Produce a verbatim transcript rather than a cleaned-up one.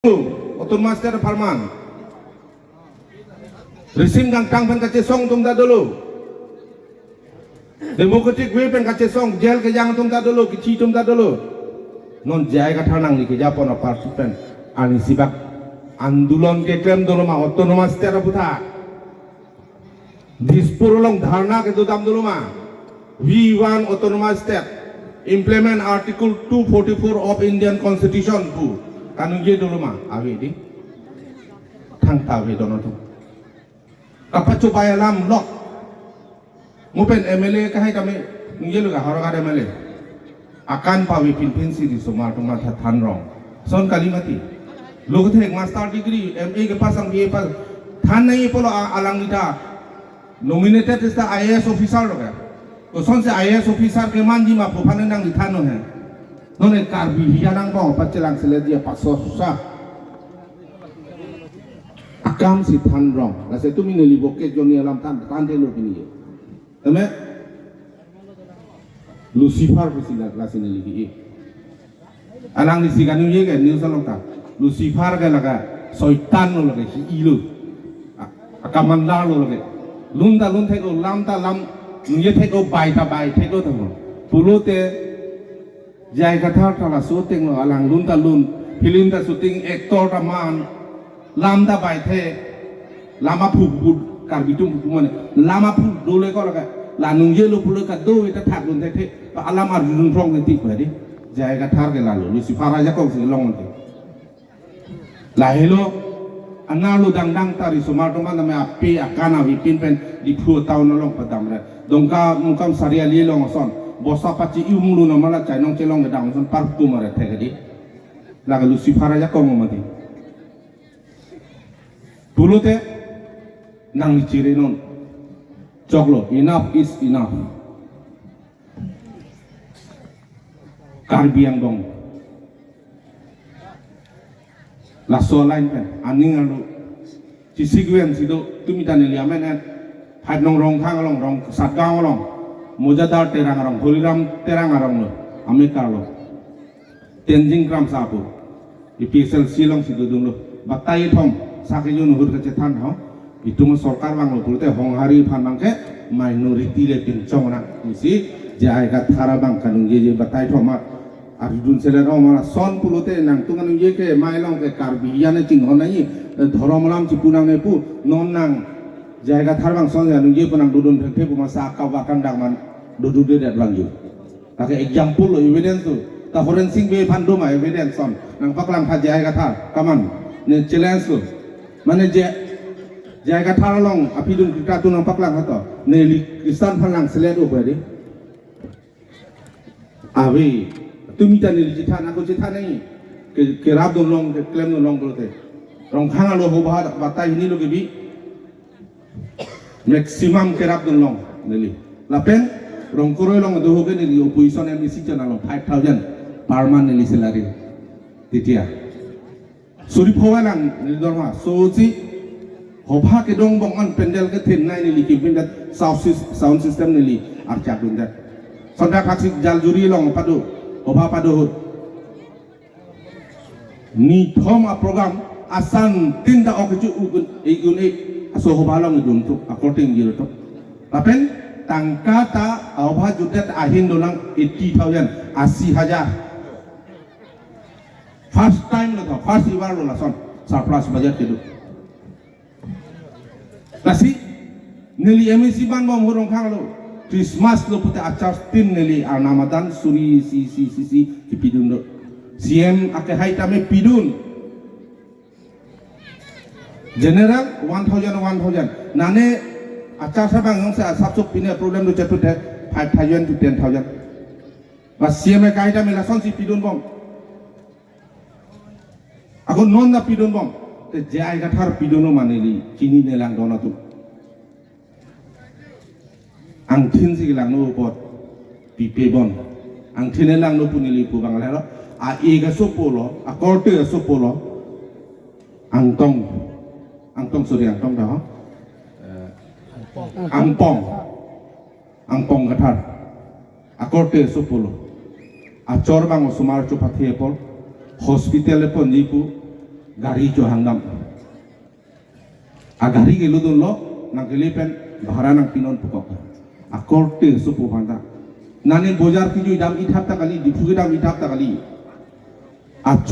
Autonomous State apharman. Risim kangtang pen kachesong atum ta dolo. Democratic way pen kachesong, jail kejang atum ta dolo, kithi atum ta dolo. Non J I Kathar nangli kejapon aparty pen, arnisi bak andolon keklem dolo ma Autonomous State aputhak? Dispur along dharna kedodam dolo ma? We want Autonomous State, implement Article two forty-four of Indian Constitution pu kaningje dolo ma? Ave dei. Thangta ave don atum. Kapachobei alam lok. Mo pen M L A kahai tame ningje lo ka, Howraghat M L A. Akan pave pinpin si risomar atum matha than rong. Lason kali mati. Lo kethek master degree, M A kepass, ang B A pass. Than nangji pulo a-, alangli ta nominated sita I A S officer lo ka. Kosonsi I A S officer kemanji ma pu aphan nangli than-o he. Non e Karbi hiya nang bong pachelang seleji apasosa. Akam si than rong. Lasi tumi neli voke joni alam than, than thelo pini ye. Tame Lucifer pusi la, lasi neli ki-i. Alanglisi kaningje ke news along ta. Lucifer ke lake soitan lo, lake hi-i lo. A-, akamandar lo lake. Lun ta lun thek-o, lam ta lam, ningje thek-o, bai ta bai thek-o tamo. Pulote J I Kathar ta laso ateng lo, alang lun ta lun, film ta shooting, actor ta man, lam ta bai the, lam aphu pu, Karbi atum pu mane, lam aphu dole ko lake, la ningje lo pulo kado ita thak lun the the, alam arjun rong the tik bai dei, J I Kathar ke lalo, Lucifer ajakong si long the. Lahelo, anerlo dangdang ta risomar atum an tame ape akan avepin pen Diphu town along padamre. Dongkamukam Sariali along ason. Bosta pachi-i umlu na mala chainong chelong kedang ason parpu mare thek dei. Lake Lucifer ajakong mati. Pulote nangli chiri non. Choklo, enough is enough. Karbi Anglong. Laso line pen, aning arlo. Chisiku en si do, tumi ta neli amen en. Phai nong Rongkhang along, Rong Satgaon along. Mojadar Terang arong, Holiram Terang arong lo. Amekar lo. Tenzing Kramsa pu. A P H L C along si dodun lo. Batai thom, sakejun ahut kachethan ho. Itum sorkar vanglo pulote Honghari aphan abang ke minority le pinchong nang. Isi J I Kathar abang kaningjeje batai thom ma. Arjun seler o mala son pulote nangtum kaningje ke mai along ke Karbi hiya ne chinghon nangji, eh, dhorom alam chipu nangne pu, non nang J I Kathar abang son kaningje pu nang dodun thengthe pu masa akau bakang dang man dodundedet vangji. Lake example lo, evidence lo. Ta forensic way aphan do ma evidence son. Nangpaklang tha J I Kathar. Kaman. Ne challenge lo. Mane J-, J I Kathar along apidun krita atum nangpaklang tha to. Neli Christian aphan lang selet o bai dei. Ave. Tumi ta neli chethan, ako chethan nangji. Ke, kerap dun long, keklem dun long pulote. Rongkhang arlo hobha batai hini lo kebi. Maximum kerap dun long neli. Lapen Rongkoroi along do ho ke neli opposition M A C channel along five thousand per month neli salary. Titia. Suri pho lang neli dorma. So si hobha kedong bong an pandal kethenei neli kimpin det sound sys-, sound system neli archak dun det. Sonda kaksi jaljuri along pado. Hobha pado ahut. Nithom a-program asan tin ta ok kechu ukun, eh, un, eh, aso hobha along idun tu according jiro tu. Lapen tangka ta ahobha jutdet ahin dolang eighty thousand, asi hajar. First time lo to, first ibar lo lason surplus budget kedo. Lasi, neli M A C ban bom ahut Rongkhang lo. Christmas lo pute achar tin neli arnam adan suri si, si, si, si, kipidun do. C M akehai tame pidun. General one thousand, one thousand. Nane achar sa bang yong sa asap sok pine problem do chetut de five thousand to ten thousand. Ba C M akehai tame lason si pidun bom. Ako non na pidun bom. Te J I Kathar pidun lo ma neli chinine lang don atum. Angthin si kelang no apot pipe bon. Angthin lang no pu neli pu bang lero. A-e kasopo lo, akorte kasopo lo. Angtong. Angtong, sorry, Angtong ta ho. Eh, Angpong. Angpong Kathar. Akorte sopo lo. Achor bang osomar chopathe apor. Hospital le ponji pu. Gari chohangdam. Agari kelodunlo, nangkele pen bhara nangpinon pukok. Akorte supu panta. Nane bojar kejui dam ithap ta kali, Diphu kedam ithap ta kali. Acho